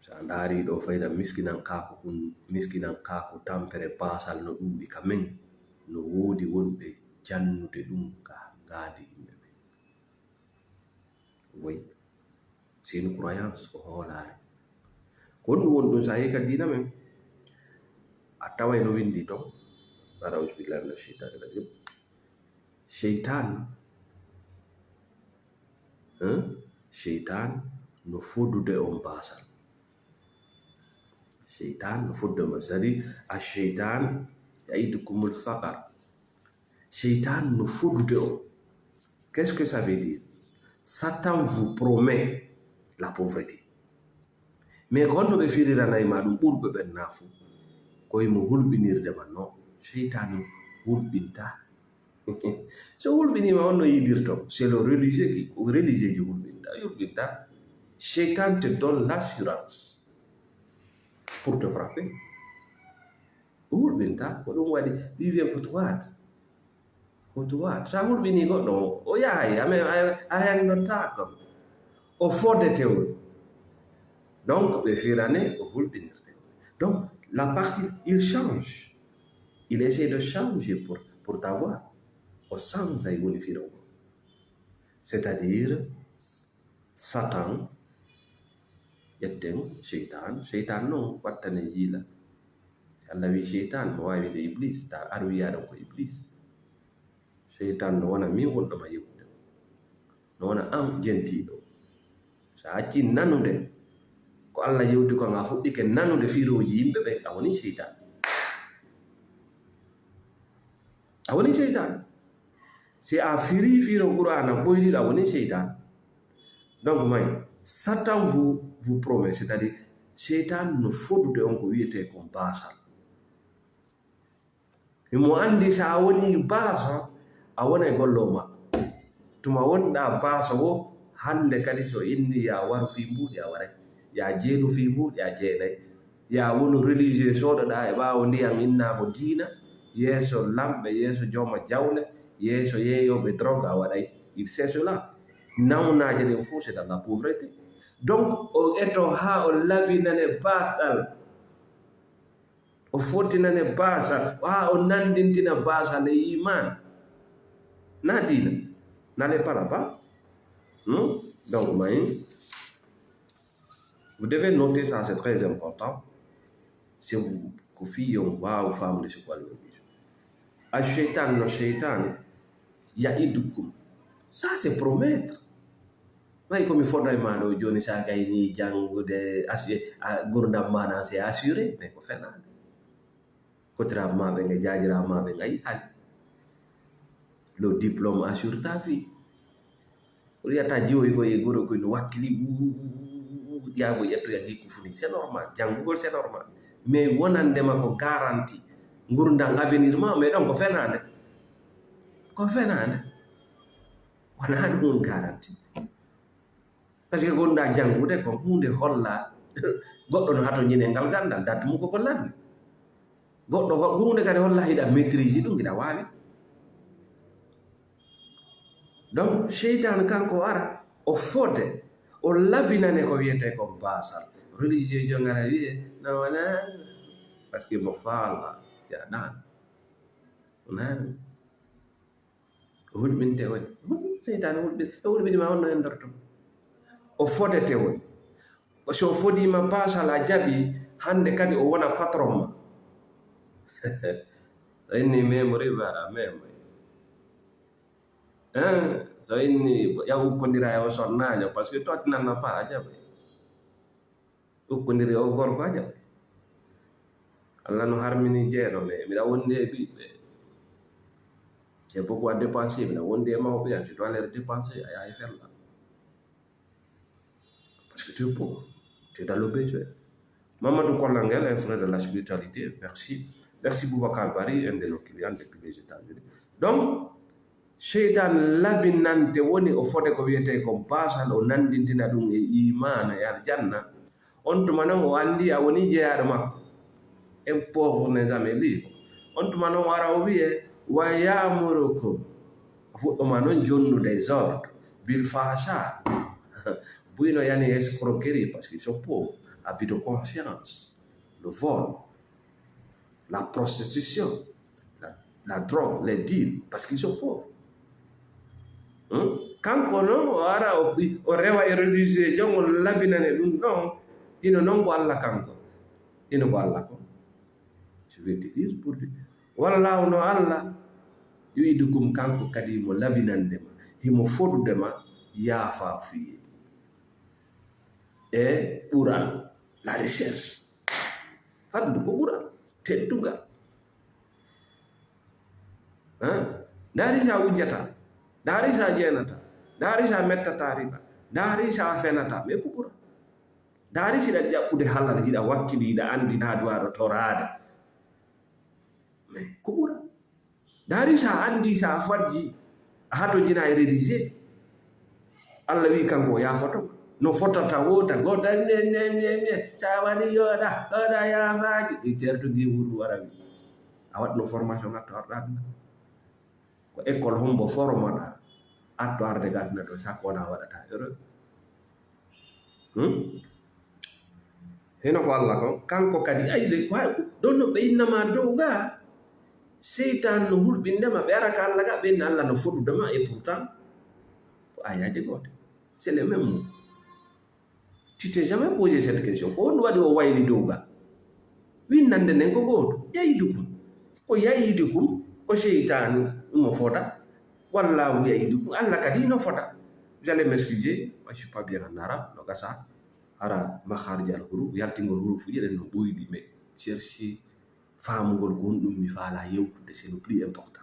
so a ndaari ɗo fayda miskinankaaku kun, miskinankaaku tampere baasal no ɗuuɗi ka men, no woodi wonɓe jannude ɗum ka ngaandi yimɓe ɓen. Woy, c'est une croyance, ko hoolaare. Ko honɗum woni ɗum? So a yehi ka diina men, a taway no winndi ton, baɗa auzu billahi mina sheytaani rajim. Seytaan, hein? Seytaan no fodude on baasal. Seytaan no fodude on baasal. C'est-à-dire, a seytaan yaidukumul faqar. Seytaan no fodude on. Qu'est-ce que ça veut dire? Satan vous promet la pauvreté. Mais ko honno ɓe firiranay ma ɗum ɓurɓe ɓen naa fu? Ko himo hulɓinirde ma. Non, seytaan hulɓinta. So hulɓinii ma, on no yidirto. C'est le religieux qui, ko religieux ji hulɓinta, hulɓinta. Seytaan te donne l'assurance pour te frapper. Hulɓinta, ko ɗum waɗi, ɗi wi'en ko tuwaat. Ko tuwaat. Sa hulɓinii goɗɗo, o yahay, a me-, a, a hendotaako. O fodete on. Donc, ɓe firane o hulɓinirte. Donc, la partie, il change. Il essaie de changer pour, pour t'avoir. O sanzay woni firo ngo. C'est-à-dire, Satan, ƴetten seytaan. Seytaan noon wattane yiila. Si Allah wii seytaan, no waawi wiide Iblis, ta ar wiyaa ɗon ko Iblis. Seytaan no wona min wonɗo ma yewtude. No wona an jentiiɗo. So a accii nanude ko Allah yewti kon, a fuɗɗike nanude firooji yimɓe ɓen, a wonii seytaan. A wonii seytaan. Si a firii firo Qur'aana ɓoyliiɗo, a wonii seytaan. Donc, may, Satan vous, vous promet, c'est-à-dire, seytaan no fodude on ko wiyetee kon baasal. Himo anndi so a wonii baaso, a wonay golloowo makko. Tuma wonɗaa baaso wo, hannde kadi so inni yaa waru fii mbuuɗi, a waray. Yaa jeenu fii mbuuɗi, a jeenay. Yaa wonu religieux soodoɗaa e ɓaawo ndiyan innaa ko diina, yeeso lamɓe, yeeso jooma jawle, yeeso yeeyooɓe drogue, a waɗay. Il sait cela. Nawnaaje ɗen fof, c'est dans la pauvreté. Donc, o eto haa o labinane baasal. O fottinane baasal, haa o nanndintina baasal e iimaan. Na diina. N'allez pas là-bas. Hmm? Donc, may, vous devez noter ça, c'est très important. Si vous, ko fii yo on waaw faamude si ko Allah wi'i. A seytaan no seytaan, yaidukum. Ça, c'est promettre. May ko mi fodo e maa ɗoo jooni, so a gaynii janngude, assu-, a, ngurndan maa ɗan, c'est assuré, mais ko fenaande. Kotiraaɓe maa ɓen e jaajiraaɓe maa ɓen, a yi'aali. Le diplôme assure ta vie. Ko wiyata jiwoygol e goro koy no wakkili, uu, yaa ko ƴettoya gikku fu ni. C'est normal. Janngugol, c'est normal. Mais wonande ma ko garanti ngurndan avenir ma, mais ɗon ko fenaande. Ko fenaande. Wonaa ɗum woni garanti. Parce que gonɗaa janngude ko huunde holla goɗɗo no hatonjini e ngal ganndal, date mum ko gollanmi. Goɗɗo ho-, huunde kadi holla hiɗa maîtrise ɗum, hiɗa waawi. Donc, seytaane kanko ara, o fode, o labinane ko wiyetee ko baasal. Religieux jo ngara wiye, no wona, parce que mo faala, ya ɗan. Wona, o hulɓinte woni. Seytaane hulɓin-, o hulɓini ma on no en dorto. O fodete woni. So o fodiima baasal a jaɓi, hannde kadi o wona patron ma. So inni memo riba, a memo. Hein? So inni ƴaw ukkondira e o sonnaajo, parce que to tinanna pa a jaɓay. Ukkondiri o gorko a jaɓay. Allah no harmini jeeno, mais miɗa wondi e ɓiɓɓe. J'ai beaucoup à dépenser, miɗa wondi e mawɓe, an, tu dois les dépenser, a yahay fella. Parce que tu es pauvre, tu es dans le besoin. Mamadou Kolangel, un frère de la spiritualité, merci. Merci Boubacar Bari, un de nos clients depuis les États-Unis. Donc, seytaane labinante woni o fode ko wiyetee ko baasal, o nanndintina ɗum e iimaana e aljanna. On tuma noon o anndi a woni jeyaaɗo makko. Un pauvre n'est jamais libre. On tuma noon o ara o wiye, wa yaamurukum. O fuɗɗoma noon jonnude e zorde, bil fahsha. Buyno yani escroquerie, parce qu'ils sont pauvres. Abus de confiance, le vol, la prostitution, la, la drogue, les deals, parce qu'ils sont pauvres. Hmm? Kanko noon o ara o, o rewa e religieux jo, o labinane ɗum ɗon. Ino noon ko Allah kanko. Ino ko Allah ko. Je vais te dire pour lui. Walla wono Allah yu'idukum, kanko kadi mo labinande ma, himo fodude ma yaafa fiye. E ɓural, la richesse. Faddu ko ɓural, teddungal. Hein? Ndaari sa wujjata, ndaari sa jeenata, ndaari sa mettata riba, ndaari sa fenata, mais ko ɓural. Ndaari si hiɗa jaɓɓude halal, hiɗa wakkili, hiɗa anndi na duwaɗo toraade. Mais ko ɓural. Ndaari sa anndi, sa farji, a hatojina e rédigé. Allah wi kanko o yaafoto ma. No fotata wota, go dari, ne, ne, ne, ne. Sa waɗi yoɗa, yoɗa yaafaaji. Ɗi tertugi wuru wara wi. A waɗno formation ngatto arɗa aduna. Ko école hombo formoɗa atto arde ga aduna ɗo, sakko wona waɗata erreur. Hmm? Hino ko Allah kon, kanko kadi, ay, le, ko hay, ɗon no ɓe innama dow ga, seytan no hulɓindema, ɓe ara ka Allah ga, ɓe inna Allah no fodude ma, et pourtant, ko ayaje goote. C'est le même mot. Tu t'es jamais posé cette question? Ko honɗum waɗi o wayli dow ga? Winnande nden ko gooto. Ya'idukum. Ko ya'idukum, ko seytaanu mo foda. Wallahu ya'idukum. Allah kadi no foda. Vous allez m'excuser, moi je suis pas bien en arabe, no gasa. Hara makharij al huruf, yaltingol hurufuji ɗen no ɓoyɗi, mais chercher faamugol ko honɗum mi faala yewtude, c'est le plus important.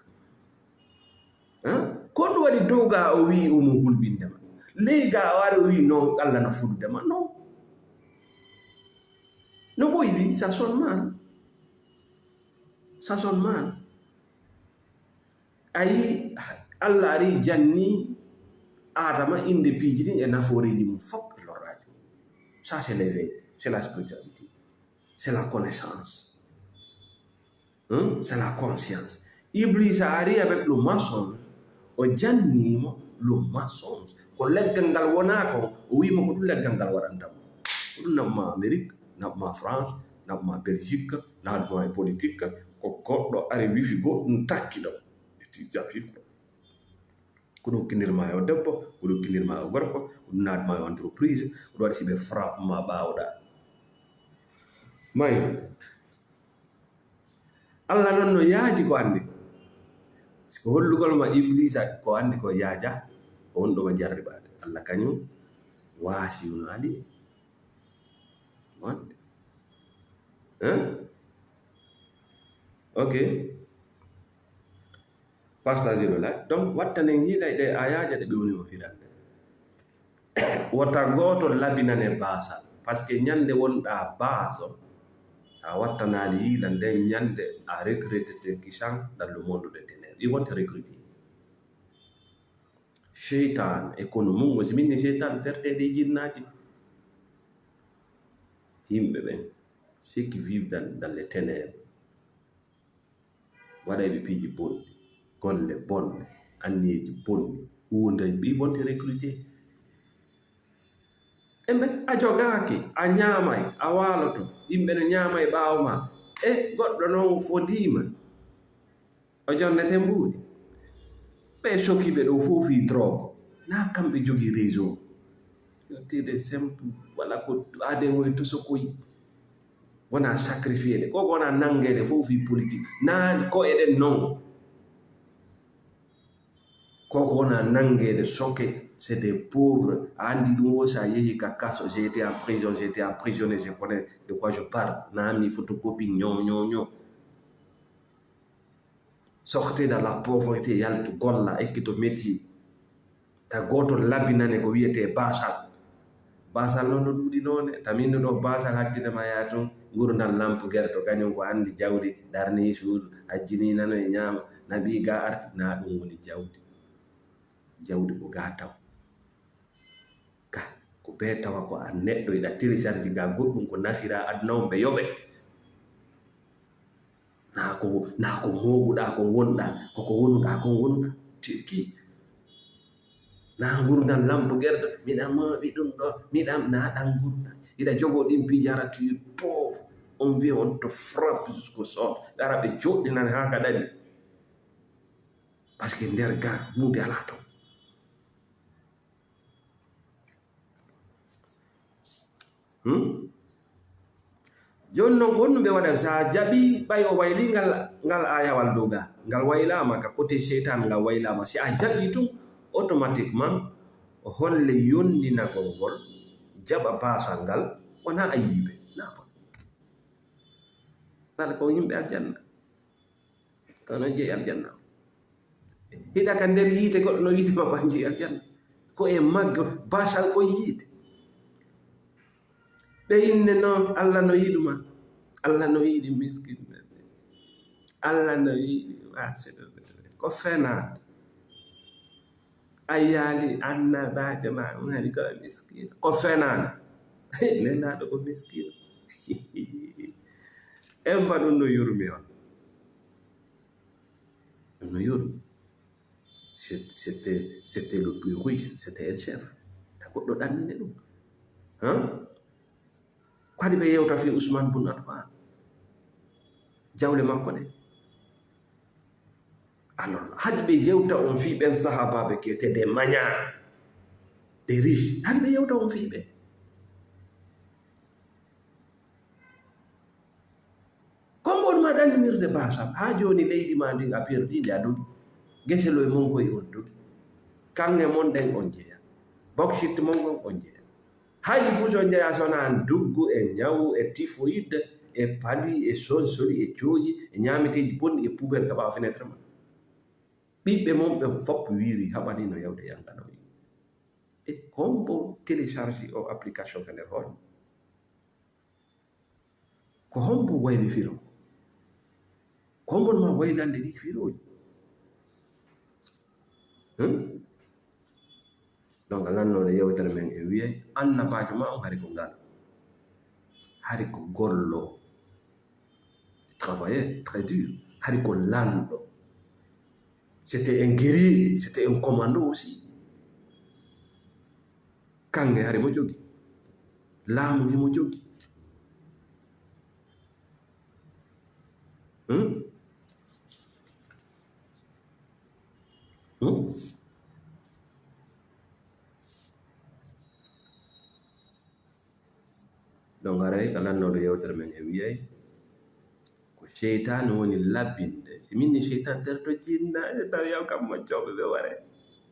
Hein? Ko honɗum waɗi dow ga o wi'i omo hulɓinde ma? Ley ga o ari o wi'i non, Allah no fodude ma? Non. No ɓoyɗi, ça sonne mal. Ça sonne mal. Ayi, Allah ari janni Adama inde piiji ɗin e nafooreeji mum fof e lorraaji mum. Ça, c'est l'éveil, c'est la spiritualité. C'est la connaissance. Hein? C'est la conscience. Iblisa ari avec le mensonge. O jannimo le mensonge. Ko leggal ngal wona kon, o wi'imo ko ɗum leggal ngal waɗanta mo. Ko ɗum naɓma Amérique, naɓma France, naɓma Belgique, naɓma e politique, ko goɗɗo ari wifi goɗɗum takki ɗo. E ti jaɓi ko. Ko ɗum kinirma yo debbo, ko ɗum kinirma yo gorko, ko ɗum naatma yo entreprise, ko ɗum waɗi si ɓe frappe ma ɓaawɗa. Mayi. Allah non no yaaji ko anndi ko. Si ko hollugol ma Iblisa ko anndi ko yaaja, ko honɗo ma jarribaade. Allah kañum waasi no anndi. Wonde. Hein? Ok. Partage le la. Donc, wattanen yiilay ɗe ayaaje ɗe ɓe woni o firande. Wota gooto labinane baasal. Parce que ñande wonɗa baaso, a wattanaali yiila nden ñande a recruté te kisan dans le monde de ténèbres. Ils vont te recruter. Seytaane e kono mum, o si min ni seytaane terteeɗi e jinnaaji. Yimɓe ɓen, ceux qui vivent dans, dans les ténèbres, waɗayɓe piiji bonɗi, golle bonɗe, anniyeeji bonɗi, Wonde ɓi bonte recruté. Embe, a jogaaki, a ñaamay, a waaloto, yimɓe no ñaamay ɓaawo ma. E goɗɗo non fodiima, o jonnete mbuuɗi. Ɓe sokiiɓe ɗo fof fii drogue. Na kamɓe jogii réseau. Tede simple, wala ko aden woy to sokoy. Wona sacrifié ɗe. Koko wona nanngeede fof fii politique. Na ko eɗen non. Koko wona nanngeede soke, c'est des pauvres. A anndi ɗum o, so a yehi ka kaso, j'ai été en prison, j'ai été emprisonné, je connais de quoi je parle. Na mi photocopie, ñoo, ñoo, ñoo. Sortez dans la pauvreté, yaltu golla, ekkito métier. Ta gooto labinane ko wiyetee baasal. Baasal noon no ɗuuɗi noone. Tamin no ɗo baasal hakkille ma yaa tun, ngurndan lampu gerto, kañum ko anndi jawdi, darni suudu, hajjini nano e ñaama, naɓi ga arti, na ɗum woni jawdi. Jawdi ko ga taw. Ka, ko bee tawa ko an neɗɗo iɗa télécharge ga goɗɗum ko nafira aduna on ɓe yoɓe. Naa ko, naa ko mooɓuɗaa ko ngonɗaa, ko ko wonuɗaa ko ngonɗaa. Tiki. Naa ngurndan lampo gerɗo, miɗa mooɓi ɗum ɗo, miɗa, naa ɗan ngurndan. Iɗa jogoo ɗin piiji ara tu pauvre. On vient, on te frappe jusqu'au sol. Ɓe ara ɓe joɗɗinane haa ka ɗaɗi. Parce que nder ga huunde alaa ton. Hmm? Jooni noon, ko honɗum ɓe waɗa? So a jaɓii, ɓay o waylii ngal, ngal aayawal dow ga, ngal waylaama ka côté seytaane, ngal waylaama. Si a jaɓii tun, automatiquement, o holle yondinagol ngol, jaɓa baasal ngal, wonaa a yiiɓe. Naa bon. Ngal ko yimɓe aljanna. Kono jeyi aljanna. Hiɗa ka nder yiite, goɗɗo no yiide ma ko a jeyi aljanna. Ko e maggo, basal ko yiite. Ɓe inne no, Allah no yiɗu ma. Allah no yiɗi miskin ɓe. Allah no yiɗi wasiɗo ɓe. Ko fena. A yaali annabaajo ma, on hari ko miskino. Ko fenaande. Nelaaɗo ko miskino. En mbaɗ ɗum no yurmi on. Ɗum no yurmi. C'est-, c'était, c'était le plus riche, c'était un chef. Ta goɗɗo ɗannine ɗum. Hein? Ko haɗi ɓe yewta fii Usman bun Affan? Jawle makko ɗe. Alors, haɗi ɓe yewta on fii ɓen sahaabaaɓe ki était des magnats, des riches. Haɗi ɓe yewta on fii ɓe. Ko mboɗ ma ɗanninirde baasal. Haa jooni leydi ma ndin a perdi nde a dogi. Gese loy mon koy on dogi. Kaŋŋe mon ɗen on jeya. Bauxite mon on on jeya. Hay fuu so jeyaa so wonaa nduggu e ñawu e typhoïde e palu e sonsoli e cooƴi e ñaameteeji bonɗi e poubelle ka ɓaawo fenêtre ma. Ɓiɓɓe mon ɓen fof wiiri haɓani no yawde yankanoyi. E hombo télécharge o application ka nder hoore mum? Ko hombo wayli firo? Ko hombo ma waylande ɗi firooji? Hmm? Donc, lannooɗo yewtere men e wiyay, annabaajo ma on hari ko ngal. Hari ko gollo. Travaillait très dur. Hari ko lanɗo. C'était un guerrier, c'était un commando aussi. Kaŋŋe hari mo jogi. Laamu himo jogi. Hmm? Hmm? Donc, haray ka lannooɗo yewtere men e wiyay, ko seytaane woni labbinde. Si min ni seytaane terto jinna, e tawi yaw kam moccooɓe ɓe ware.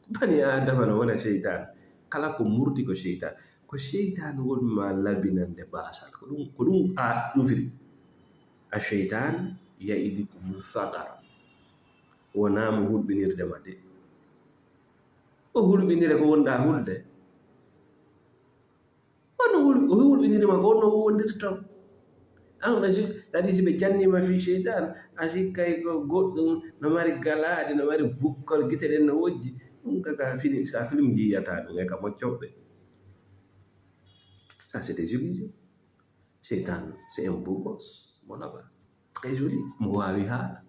Bani Aadama no wona seytaane. Kala ko murti ko seytaane. Ko seytaane woni ma labbinande baasal. Ko ɗum, ko ɗum a ɗufiri. A seytaan ya'idikumul faqar. Wonaa mo hulɓinirde ma de. O hulɓinire ko wonɗaa hulde. Kono hul-, o hulɓiniri ma ko honno wondirton? An a sik-, kadi si ɓe jannima fii seytaan, a sikkay ko goɗɗum no mari galaaɗi, no mari bukkol, gite ɗen no wojji. Ɗum kaka fini, sa film jiyata ɗum e ka moccooɓe. Ça, c'est des illusions. Seytaan, c'est un beau gosse, mon là-bas. Très joli, mo waawi haala.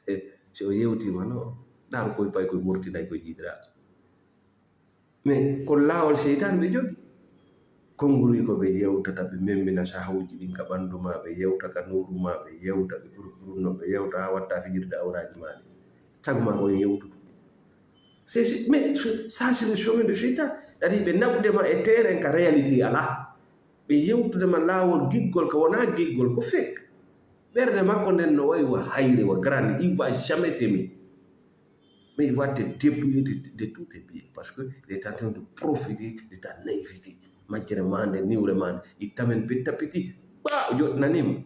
Eh, si o yewtiima no, ɗaar koye pay koye murtinay koye jiiɗiraaɓe. Mais ko laawol seytaane ɓe jogi. Konngol wi ko ɓe yewtata, ɓe memmina sahawuji ɗin ka ɓanndu ma, ɓe yewta ka nowru ma, ɓe yewta, ɓe ɓurɓurno, ɓe yewta haa watta fijirde awraaji ma ɗin. Sago ma ko yewtude. C'est, c'est, mais ce- ça, c'est le chemin de Shaitan. C'est-à-dire, ɓe naɓude ma e terrain ka réalité alaa. Ɓe yewtude ma laawol giggol ka wonaa giggol, ko fake. Ɓernde makko nden no wayi wa hayre, wa grande, il va jamais t'aimer. Mais il va te dépouiller de, de tous tes biens parce que il est en train de profiter de ta naïveté. Majjere ma nde, niwre ma nde, ittamen petit à petit. Ɓa o joɗɗinanima.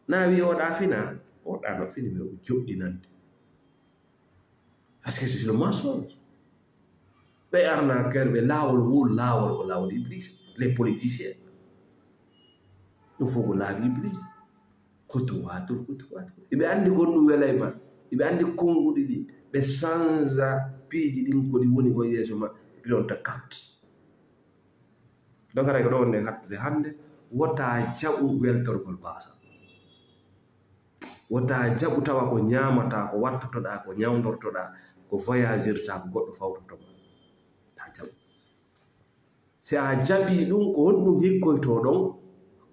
Na wi oɗa fina, oɗa no fini, mais o joɗɗinande. Parce que c'est le mensonge. Ɓe arnaqueur, ɓe laawol wul, laawol ko laawol Iblis. Les politiciens. Ɗum fof ko laabi Iblis. Kutuwaatul, kutuwaatul. Iɓe anndi ko ɗum welay ma. Iɓe anndi konnguɗi ɗi. Ɓe sanza piiji ɗin ko ɗi woni ko yeeso ma. Ɓe ɗon ta kat. Donc, haray ko ɗo wonde hattude hannde, wota jaɓu weltorgol baasal. Wota jaɓu tawa ko ñaamataa, ko wattotoɗaa, ko ñawndortoɗaa, ko voyagirtaa, ko goɗɗo fawtoto ma. Ta jaɓu. Si a jaɓii ɗum, ko honɗum hikkoytoo ɗon?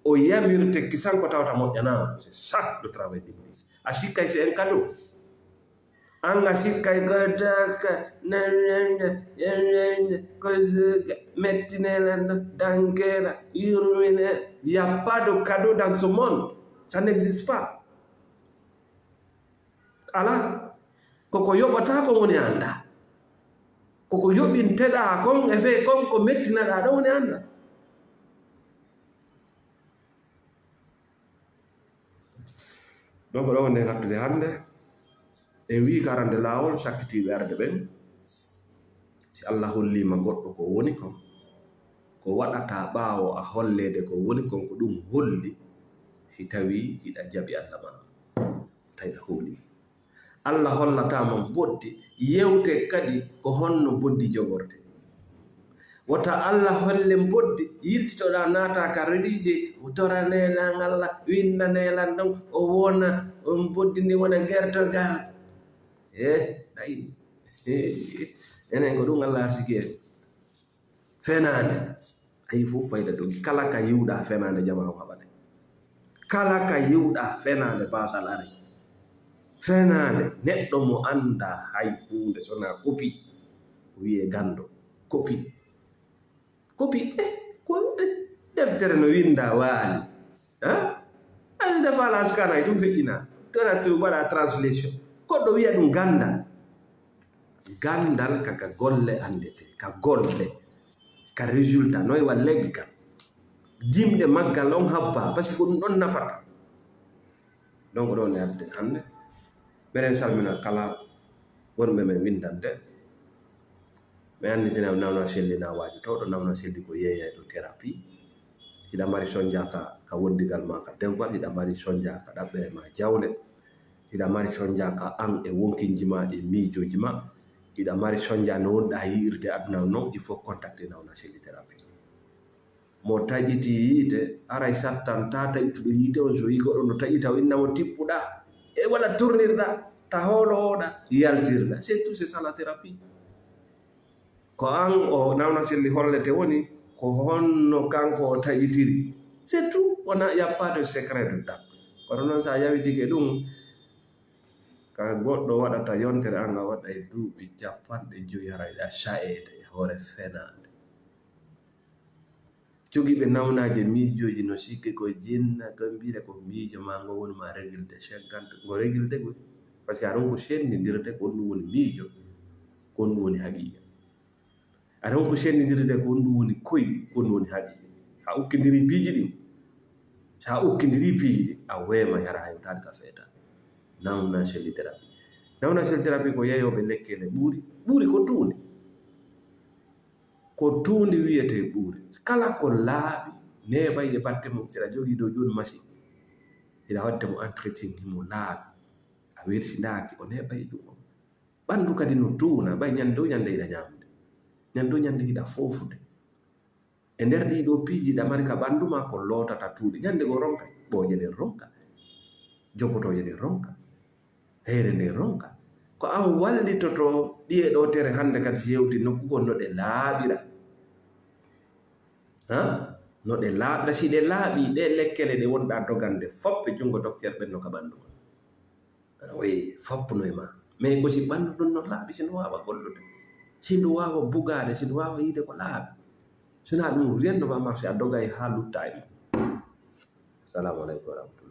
O yamirte kisan ko tawata moƴƴanaama. C'est ça le travail d'Iblis. A sikkay c'est un cadeau. An a sikkay ko daka, na, na, na, na, na, na, ko zuga, mettinela, na, dankela, yurmine. Il y a pas de cadeau dans ce monde. Ça n'existe pas. Ala. Koko yoɓata ko woni annda. Koko yoɓinteɗaa kon e fee kon ko mettinaɗaa ɗon woni annda. Donc ɗo wonde hattude hannde, en wii ko arande laawol sakkitiiɓe arde ɓen. Si Allah holliima goɗɗo ko woni kon, ko waɗata ɓaawo a holleede ko woni kon, ko ɗum holli si tawii hiɗa jaɓi Allah ma, tawi ɗa hooli. Allah hollata ma boddi, yewte kadi ko honno boddi jogorte. Wota Allah holle boddi, yiltitoɗaa naata ka religieux, toranee lan Allah, windanee lan ɗon, o wona, on boddi ndi wona gertogal. Eh, ɗayni. Eh, enen ko ɗum Allah arsiki en. Fenaande. Ayi fof fayda dogi. Kala ka yiwɗa fenaande jamaa o haɓane. Kala ka yiwɗa fenaande baasal ari. Fenaande neɗɗo mo annda hay huunde sona kopi. Ko wiye ganndo. Kopi. Kopi, eh, ko de-, deftere no winnda waali. Ha? Aɗa defa ala sukana e ɗum feƴƴina. Tona tu waɗa translation. Goɗɗo wiya ɗum ganndal. Ganndal ka, ka golle anndete, ka golle, ka résultat, noy wa leggal. Dimɗe maggal on habba, parce que ko ɗum ɗon nafata. Donc ɗo ne adde hannde. Mbeɗen salmina kala wonɓe men winndande. Mi annditina nawna selli na waajotooɗo, nawna selli ko yeeyayɗo thérapie. Hiɗa mari sonja ka, ka wondigal ma ka dewgal, hiɗa mari sonja ka ɗaɓɓere ma jawle, hiɗa mari sonja ka an e wonkinji ma e miijooji ma, hiɗa mari sonja no wonɗa yi'irde aduna on non, il faut contacter nawna selli thérapie. Mo taƴiti yiite, aray sattan ta taƴituɗo yiite on, so yi goɗɗo no taƴita, o inna mo tippuɗa, e wala tournirɗa, ta hoolo oɗa, yaltirɗa. C'est tout, c'est ça la thérapie. Ko an o nawna selli hollete woni, ko honno kanko o taƴitiri. C'est tout, wona, y a pas de secret dedans. Kono noon sa yawitike ɗum, ka goɗɗo waɗata yontere an a waɗa e duuɓi capanɗe joyi haray ɗa sa'ede e hoore fenaande. Jogiiɓe nawnaaje miijooji no sikke ko jinna, ko mbiyata ko miijo ma ngo woni ma régulde cinquante, ngo régulde gol. Parce que aɗa ko senndindirde ko ɗum woni miijo, ko ɗum woni haqiiqa. Aɗa ko senndindirde ko ɗum woni koyɗi, ko ɗum woni haqiiqa. Sa ukkindiri piiji ɗin, sa ukkindiri piiji ɗin, a weema yara hay wutaade ka feeta. Nawna selli thérapie. Nawna selli thérapie ko yeeyooɓe lekkele ɓuuri, ɓuuri ko tuundi. Ko tuundi wiyetee ɓuuri. Kala ko laaɓi, neeɓay e batte mum, si aɗa jogii ɗo jooni machine, hiɗa waɗde mo entretien, himo laaɓi. A welsindaaki, o neeɓay e ɗum on. Ɓanndu kadi no tuuna, ɓay ñannde o ñannde hiɗa ñaamde. Ñannde o ñannde hiɗa foofude. E nder ɗii ɗoo piiji hiɗa mari ka ɓanndu maa ko lootata tuuɗe. Ñannde goo ronkay, ɓooƴe ɗen ronka, jogotooje ɗen ronka, heyre nden ronka. Ko an wallitoto ɗiye ɗo tere hannde kadi si yewti nokku goo no ɗe laaɓira. Ha? No ɗe laaɓira, si ɗe laaɓi, ɗe lekkele ɗe wonɗa dogande fop e junngo docteur ɓen no ka ɓanndu ma. Ah, oui, fop no e ma. Mais ko si ɓanndu ɗum no laaɓi, si no waawa gollude, si ndu waawa bugaade, si ndu waawa yiide ko laaɓi. Si wonaa ɗum, rien ne va marcher, a dogay haa lutta e mum. Salamu aleykum wa rahmatullah.